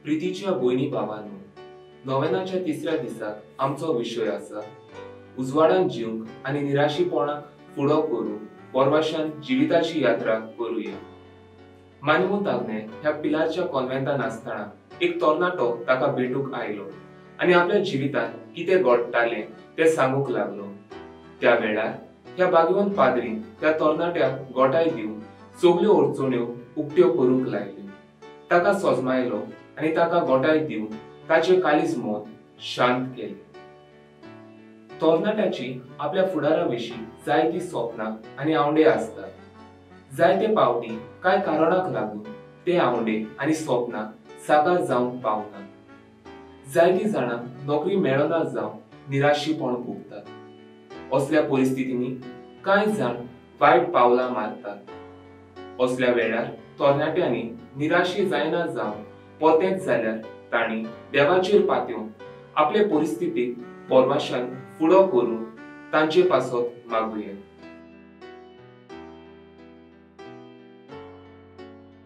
प्रितीच्या भयणी भावांनो, नोवेनाच्या तिसऱ्या दिसाक आमचो विशय आसा उजवाडान जिवंक आनी निराशीपणाक फुडो करून पोरवाशान जिविताची यात्रा करुया. मानिमो तागणे ह्या पिलारच्या कॉन्व्हेंटान आसतना एक तरणाटो ताका भेटूंक आयलो आनी आपल्या जिवितांत कितें घडटालें तें सांगूंक लागलो. त्या वेळार ह्या भाग्यवंत पाद्रीन त्या तरणाट्याक गोटाय दिवन सगल्यो अडचण्यो उक्त्यो करूंक लायल्यो. ताका सोजमायलो आनी ताका गोटाय दिवन ताचे काळीज मन शांत केलें. तरणाट्याची आपल्या फुडारा विशीं जायतीं सपनां आनी आवंडे आसतात. जायते पावटी कांय कारणाक लागून ते आवंडे आनी सपनां साकार जावंक पावनात. जायतीं जाणां नोकरी मेळना जावन निराशीपण भोगतात. असल्या परिस्थितींनी कांय जाण वायट पावलां मारतात. असल्या वेळार तरणाट्यांनी निराशी जायना जावन परतेंच जाल्यार तांणी देवाचेर पातयेवन आपले परिस्थितीक पोरवाशान फुडो करून तांचे पासत मागुया.